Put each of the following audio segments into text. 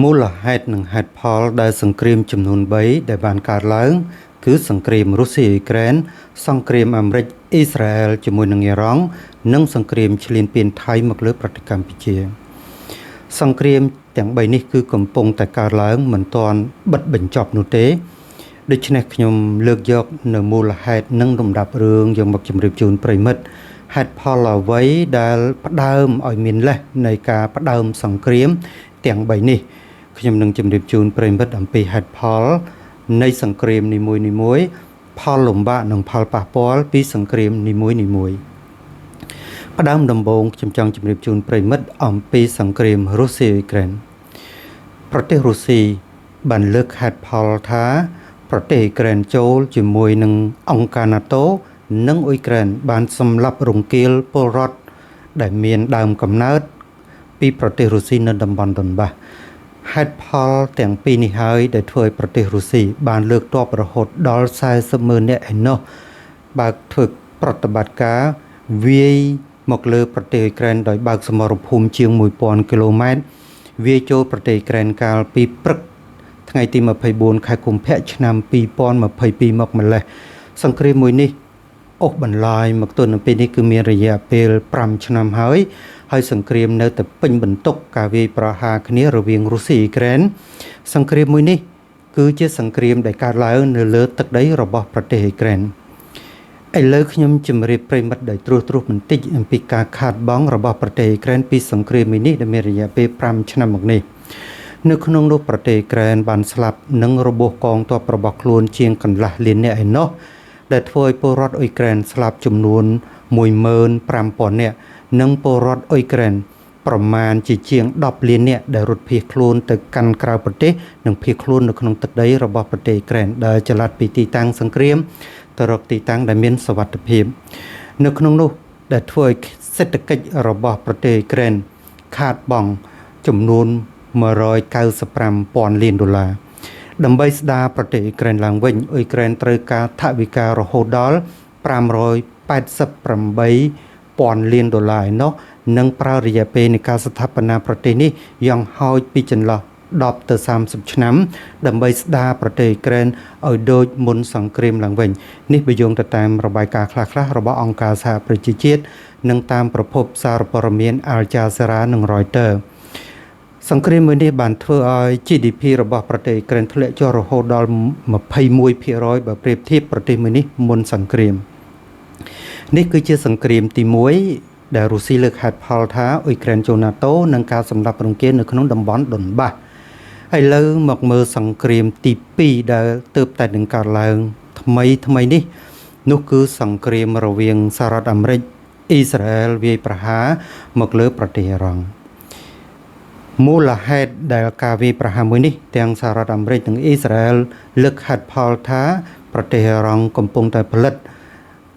មូលហេតុនិងហេតុផលដែលសង្គ្រាមចំនួន3ដែលបានកើតឡើង គឺសង្គ្រាមរុស្ស៊ីអ៊ុយក្រែនសង្គ្រាមអាមេរិកអ៊ីស្រាអែលជាមួយនឹងអ៊ីរ៉ង់និងសង្គ្រាមឈ្លានពានថៃមកលើប្រទេសកម្ពុជា សង្គ្រាមទាំង3នេះគឺកំពុងតែកើតឡើងមិនទាន់បិទបញ្ចប់នោះទេដូច្នេះខ្ញុំលើកយកនៅមូលហេតុនិងលំដាប់រឿងយកមកជម្រាបជូនប្រិយមិត្តហេតុផលអ្វីដែលផ្ដើមឲ្យមានលេសនៃការផ្ដើមសង្គ្រាមទាំង3នេះខ្ញុំនឹងជម្រាបជូនប្រិយមិត្តអំពីហេតុផលនៃសង្គ្រាមនីមួយៗផលលំបាកនិងផលប៉ះពាល់ពីសង្គ្រាមនីមួយៗផ្ដើមដំបូងខ្ញុំចង់ជម្រាបជូនប្រិយមិត្តអំពីសង្គ្រាមរុស្ស៊ីអ៊ុយក្រែនប្រទេសរុស្ស៊ីបានលើកហេតុផលថាប្រទេសអ៊ុយក្រែនចូលជាមួយនឹងអង្គការ NATO និងអ៊ុយក្រែនបានសម្លាប់រង្គាលពលរដ្ឋដែលមានដើមកំណើតពីប្រទេសរុស្ស៊ីនៅតំបន់ដុនបាសហេតុផលទាំងពីរនេះហើយដែលធ្វើឲ្យប្រទេសរុស្ស៊ីបានលើកទ័ពរហូតដល់40ម៉ឺននាក់ឯណោះបើកធ្វើប្រតិបត្តិការវាយមកលើប្រទេសអ៊ុយក្រែនដោយបើកសមរភូមិជាង1000គីឡូម៉ែត្រវាយចូលប្រទេសអ៊ុយក្រែនកាលពីព្រឹកថ្ងៃទី24ខែកុម្ភៈឆ្នាំ2022មកម្លេះសង្គ្រាមមួយនេះអូសបន្លាយមកទល់នឹងពេលនេះគឺមានរយៈពេល5ឆ្នាំហើយហើយសង្គ្រាមនៅតែពេញបន្ទុកការវាយប្រហារគ្នារវាងរុស្ស៊ីអ៊ុយក្រែនសង្គ្រាមមួយនេះគឺជាសង្គ្រាមដែលកើតឡើងនៅលើទឹកដីរបស់ប្រទេសអ៊ុយក្រែនឥឡូវខ្ញុំជម្រាបប្រិយមិត្តដោយត្រួសៗបន្តិចអំពីការខាតបង់របស់ប្រទេសអ៊ុយក្រែនពីសង្គ្រាមមួយនេះដែលមានរយៈពេល5ឆ្នាំមកនេះនៅក្នុងនោះប្រទេសអ៊ុយក្រែនបានស្លាប់និងរបួសកងទ័ពរបស់ខ្លួនជាងកន្លះលាននាក់ឯណោះដែលធ្វើឲ្យពលរដ្ឋអ៊ុយក្រែនស្លាប់ចំនួន15000នាក់និងពលរដ្ឋអ៊ុយក្រែនប្រមាណជាជាង10លាននាក់ដែលរត់ភៀសខ្លួនទៅកាន់ក្រៅប្រទេសនិងភៀសខ្លួននៅក្នុងទឹកដីរបស់ប្រទេសអ៊ុយក្រែនដែលចល័តពីទីតាំងសង្គ្រាមទៅរកទីតាំងដែលមានសុវត្ថិភាពនៅក្នុងនោះដែលធ្វើឲ្យសេដ្ឋកិច្ចរបស់ប្រទេសអ៊ុយក្រែនខាតបង់ចំនួន195,000លានដុល្លារដើម្បីស្ដារប្រទេសអ៊ុយក្រែនឡើងវិញអ៊ុយក្រែនត្រូវការថវិការហូតដល់588,000លានដុល្លារឯណោះនិងប្រើរយៈពេលនៃការស្ថាបនាប្រទេសនេះយ៉ាងហោចពីចន្លោះ10ទៅ30ឆ្នាំដើម្បីស្ដារប្រទេសអ៊ុយក្រែនឲ្យដូចមុនសង្គ្រាមឡើងវិញនេះបើយោងទៅតាមរបាយការណ៍ខ្លះៗរបស់អង្គការសហប្រជាជាតិនិងតាមប្រភពសារព័ត៌មាន Al Jazeera និង Reuters សង្គ្រាមមួយនេះបានធ្វើឲ្យ GDP របស់ប្រទេសអ៊ុយក្រែនធ្លាក់ចុះរហូតដល់21%បើប្រៀបធៀបប្រទេសមួយនេះមុនសង្គ្រាមនេះគឺជាសង្គ្រាមទី1ដែលរុស្ស៊ីលើកហេតុផលថាអ៊ុយក្រែនចូល NATO និងការសម្លាប់រង្គាលនៅក្នុងតំបន់ដុនបាសឥឡូវមកមើលសង្គ្រាមទី2ដែលទើបតែនឹងកើតឡើងថ្មីនេះនោះគឺសង្គ្រាមរវាងសហរដ្ឋអាមេរិកអ៊ីស្រាអែលវាយប្រហារមកលើប្រទេសអ៊ីរ៉ង់មូលហេតុដែលការវាយប្រហារមួយនេះទាំងសហរដ្ឋអាមេរិកនិងអ៊ីស្រាអែលលើកហេតុផលថាប្រទេសអ៊ីរ៉ង់កំពុងតែផលិត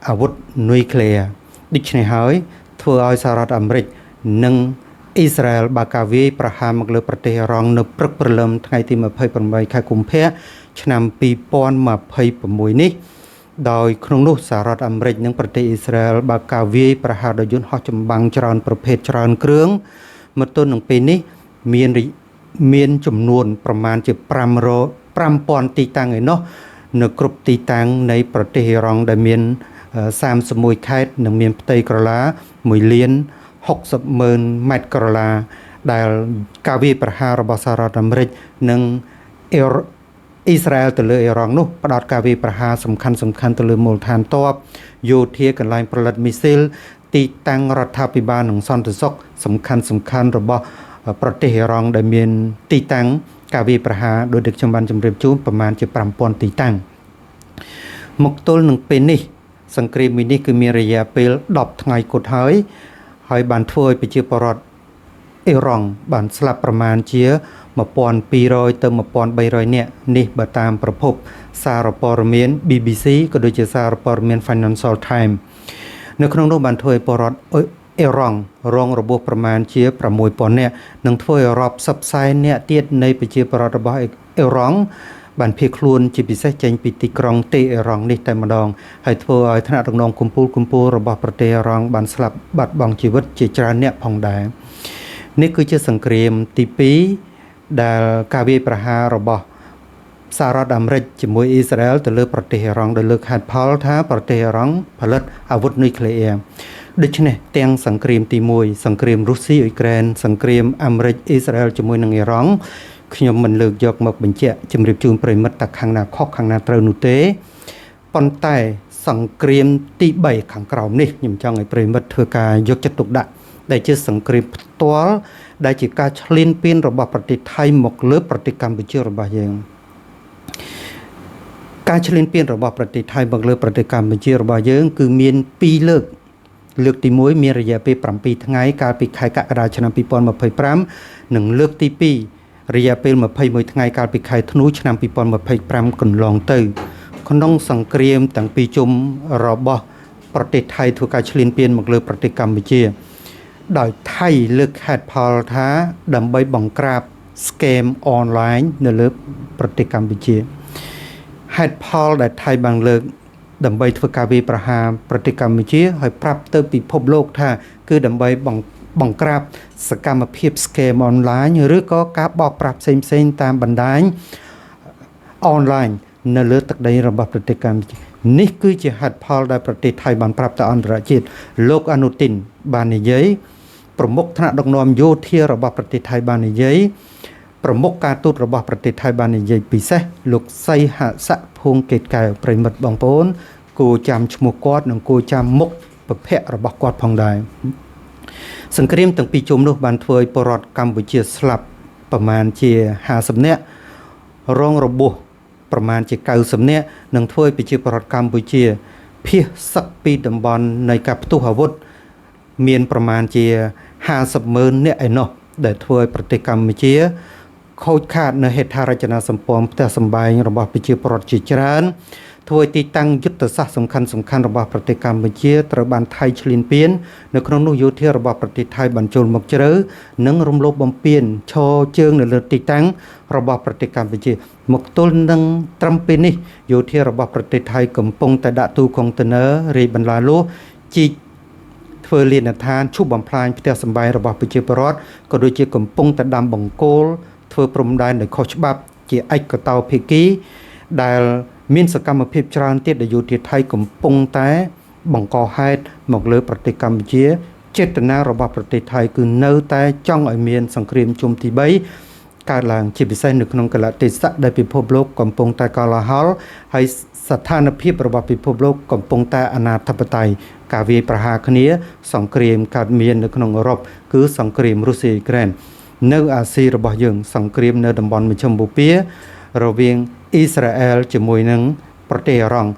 អាវុធនុយក្លេអ៊ែរដូច្នេះហើយធ្វើឲ្យសហរដ្ឋអាមេរិកនិងអ៊ីស្រាអែលបើកការវាយប្រហារមកលើប្រទេសអ៊ីរ៉ង់នៅព្រឹកព្រលឹមថ្ងៃទី28ខែកុម្ភៈឆ្នាំ2026នេះដោយក្នុងនោះសហរដ្ឋអាមេរិកនិងប្រទេសអ៊ីស្រាអែលបើកការវាយប្រហារដោយយន្តហោះចម្បាំងច្រើនប្រភេទច្រើនគ្រឿងមកទល់នឹងពេលនេះមានចំនួនប្រមាណជា5000ទីតាំងឯណោះនៅគ្រប់ទីតាំងនៃប្រទេសអ៊ីរ៉ង់ដែលមាន31ខេត្តនិងមានផ្ទៃក្រឡា1លាន60ម៉ឺនម៉ែត្រក្រឡាដែលការវាយប្រហាររបស់សហរដ្ឋអាមេរិកនិងអ៊ីស្រាអែលទៅលើអ៊ីរ៉ង់នោះផ្ដោតការវាយប្រហារសំខាន់ៗទៅលើមូលដ្ឋានទ័ពយោធាកន្លែងផលិតមីស៊ីលទីតាំងរដ្ឋាភិបាលនិងសន្តិសុខសំខាន់ៗរបស់ប្រទេសអ៊ីរ៉ង់ដែលមានទីតាំងការវាយប្រហារដោយដែលខ្ញុំបានជម្រាបជូនប្រមាណជា5000ទីតាំងមកទល់នឹងពេលនេះសង្គ្រាមមួយនេះគឺមានរយៈពេល10ថ្ងៃគត់ហើយហើយបានធ្វើឲ្យប្រជាពលរដ្ឋអ៊ីរ៉ង់បានស្លាប់ប្រមាណជា1200ទៅ1300នាក់នេះបើតាមប្រភពសារព័ត៌មាន BBC ក៏ដូចជាសារព័ត៌មាន Financial Times នៅក្នុងនោះបានធ្វើឲ្យពលរដ្ឋអ៊ីរ៉ង់រងរបួសប្រមាណជា6000នាក់និងធ្វើឲ្យរាប់សិបសែននាក់ទៀតនៃប្រជាពលរដ្ឋរបស់អ៊ីរ៉ង់បានភៀសខ្លួនជាពិសេសចេញពីទីក្រុងតេអ៊ីរ៉ង់នេះតែម្ដងហើយធ្វើឲ្យថ្នាក់ដឹកនាំកំពូលរបស់ប្រទេសអ៊ីរ៉ង់បានស្លាប់បាត់បង់ជីវិតជាច្រើនអ្នកផងដែរនេះគឺជាសង្គ្រាមទី2 ដែលការវាយប្រហាររបស់សហរដ្ឋអាមេរិកជាមួយអ៊ីស្រាអែលទៅលើប្រទេសអ៊ីរ៉ង់ដោយលើកហេតុផលថាប្រទេសអ៊ីរ៉ង់ផលិតអាវុធនុយក្លេអ៊ែរដូច្នេះទាំងសង្គ្រាមទី1សង្គ្រាមរុស្ស៊ីអ៊ុយក្រែនសង្គ្រាមអាមេរិកអ៊ីស្រាអែលជាមួយនឹងអ៊ីរ៉ង់ខ្ញុំមិនលើកយកមកបញ្ជាក់ជម្រាបជូនប្រិយមិត្តថាខាងណាខុសខាងណាត្រូវនោះទេប៉ុន្តែសង្គ្រាមទី3ខាងក្រោមនេះខ្ញុំចង់ឲ្យប្រិយមិត្តធ្វើការយកចិត្តទុកដាក់ដែលជាសង្គ្រាមផ្ទាល់ដែលជាការឈ្លានពានរបស់ប្រទេសថៃមកលើប្រទេសកម្ពុជារបស់យើងការឈ្លានពានរបស់ប្រទេសថៃមកលើប្រទេសកម្ពុជារបស់យើងគឺមាន2លើកលើកទី1មានរយៈពេល7ថ្ងៃកាលពីខែកក្កដាឆ្នាំ2025និងលើកទី2រយៈពេល21ថ្ងៃកាលពីខែធ្នូឆ្នាំ2025កន្លងទៅក្នុងសង្គ្រាមទាំងពីរជុំរបស់ប្រទេសថៃធ្វើការឈ្លានពានមកលើប្រទេសកម្ពុជាដោយថៃលើកហេតុផលថាដើម្បីបង្ក្រាប scam online នៅលើប្រទេសកម្ពុជាហេតុផលដែលថៃបានលើកដើម្បីធ្វើការវាយប្រហារប្រទេសកម្ពុជាហើយប្រាប់ទៅពិភពលោកថាគឺដើម្បីបង្ក្រាបសកម្មភាព scam online ឬក៏ការបោកប្រាស់ផ្សេងៗតាមបណ្ដាញ online នៅលើទឹកដីរបស់ប្រទេសកម្ពុជានេះគឺជាហេតុផលដែលប្រទេសថៃបានប្រាប់ទៅអន្តរជាតិលោកអនុទិនបាននិយាយប្រមុខថ្នាក់ដឹកនាំយោធារបស់ប្រទេសថៃបាននិយាយប្រមុខការទូតរបស់ប្រទេសថៃបាននិយាយពិសេសលោកសីហស័កភួងកេតកែវប្រិមិត្តបងប្អូនគួរចាំឈ្មោះគាត់និងគួរចាំមុខពភៈរបស់គាត់ផងដែរសង្គ្រាមទាំងពីរជុំនោះបានធ្វើឲ្យពលរដ្ឋកម្ពុជាស្លាប់ប្រមាណជា50នាក់រងរបួសប្រមាណជា90នាក់និងធ្វើឲ្យប្រជាពលរដ្ឋកម្ពុជាភៀសសឹកពីតំបន់នៃការផ្ទុះអាវុធមានប្រមាណជា50ម៉ឺននាក់ឯណោះដែលធ្វើឲ្យប្រទេសកម្ពុជាខូចខាតនៅហេដ្ឋារចនាសម្ព័ន្ធផ្ទះសម្បែងរបស់ប្រជាពលរដ្ឋជាច្រើនធ្វើឲ្យទីតាំងយុទ្ធសាស្ត្រសំខាន់ៗរបស់ប្រទេសកម្ពុជាត្រូវបានថៃឈ្លានពាននៅក្នុងនោះយោធារបស់ប្រទេសថៃបានចូលមកជ្រៅនិងរំលោភបំពានឈរជើងនៅលើទីតាំងរបស់ប្រទេសកម្ពុជាមកទល់នឹងត្រឹមពេលនេះយោធារបស់ប្រទេសថៃកំពុងតែដាក់ទូកុងតឺន័ររាយបន្លាលួសជីកធ្វើលានដ្ឋានឈូសបំផ្លាញផ្ទះសម្បែងរបស់ប្រជាពលរដ្ឋក៏ដូចជាកំពុងតែដាំបង្គោលធ្វើព្រំដែនដោយខុសច្បាប់ជាឯកតោភាគីដែលមានសកម្មភាពច្រើនទៀតដែលយោធាថៃកំពុងតែបង្កហេតុមកលើប្រទេសកម្ពុជាចេតនារបស់ប្រទេសថៃគឺនៅតែចង់ឲ្យមានសង្គ្រាមជុំទី3កើតឡើងជាពិសេសនៅក្នុងកលៈទេសៈដែលពិភពលោកកំពុងតែកលហល់ហើយស្ថានភាពរបស់ពិភពលោកកំពុងតែអនាធិបតេយ្យការវាយប្រហារគ្នាសង្គ្រាមកើតមាននៅក្នុងអឺរ៉ុបគឺសង្គ្រាមរុស្ស៊ីអ៊ុយក្រែននៅអាស៊ីរបស់យើងសង្គ្រាមនៅតំបន់មជ្ឈិមបូព៌ារវាងអ៊ីស្រាអែលជាមួយនឹងប្រទេសអ៊ីរ៉ង់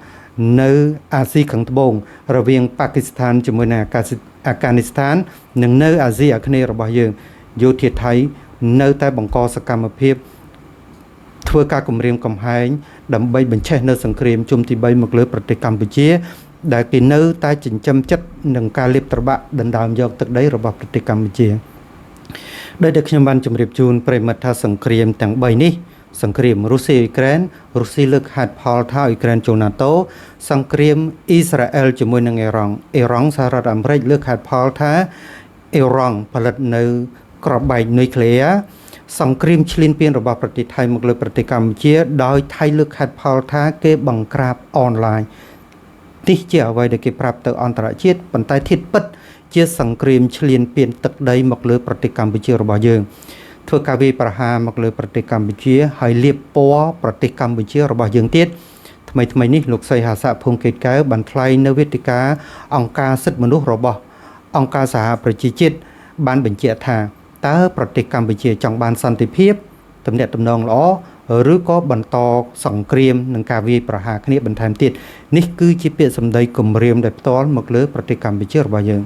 នៅអាស៊ីខាងត្បូងរវាងប៉ាគីស្ថានជាមួយនឹងអាហ្គានីស្ថាននិងនៅអាស៊ីអាគ្នេយ៍របស់យើងយោធាថៃនៅតែបង្កសកម្មភាពធ្វើការគំរាមកំហែងដើម្បីបញ្ឆេះនៅសង្គ្រាមជុំទី3មកលើប្រទេសកម្ពុជាដែលគេនៅតែចិញ្ចឹមចិត្តនឹងការលេបត្របាក់ដណ្ដើមយកទឹកដីរបស់ប្រទេសកម្ពុជាដោយដែលខ្ញុំបានជម្រាបជូនប្រិយមិត្តថាសង្គ្រាមទាំង3នេះសង្គ្រាមរុស្ស៊ីអ៊ុយក្រែនរុស្ស៊ីលើកហេតុផលថាអ៊ុយក្រែនចូល NATO សង្គ្រាមអ៊ីស្រាអែលជាមួយនឹងអ៊ីរ៉ង់អ៊ីរ៉ង់សហរដ្ឋអាមេរិកលើកហេតុផលថាអ៊ីរ៉ង់ផលិតនៅគ្រាប់បែកនុយក្លេអ៊ែរសង្គ្រាមឈ្លានពានរបស់ប្រទេសថៃមកលើប្រទេសកម្ពុជាដោយថៃលើកហេតុផលថាគេបង្ក្រាបអនឡាញនេះជាអ្វីដែលគេប្រាប់ទៅអន្តរជាតិប៉ុន្តែធាតុពិតជាសង្គ្រាមឈ្លានពានទឹកដីមកលើប្រទេសកម្ពុជារបស់យើងធ្វើការវាយប្រហារមកលើប្រទេសកម្ពុជាហើយលាបពណ៌ប្រទេសកម្ពុជារបស់យើងទៀតថ្មីៗនេះលោកសីហស័កភួងកេតកែវបានថ្លែងនៅវេទិកាអង្គការសិទ្ធិមនុស្សរបស់អង្គការសហប្រជាជាតិបានបញ្ជាក់ថាតើប្រទេសកម្ពុជាចង់បានសន្តិភាពទំនាក់ទំនងល្អឬក៏បន្តសង្គ្រាមនិងការវាយប្រហារគ្នាបន្ថែមទៀតនេះគឺជាពាក្យសម្ដីគំរាមដោយផ្ទាល់មកលើប្រទេសកម្ពុជារបស់យើង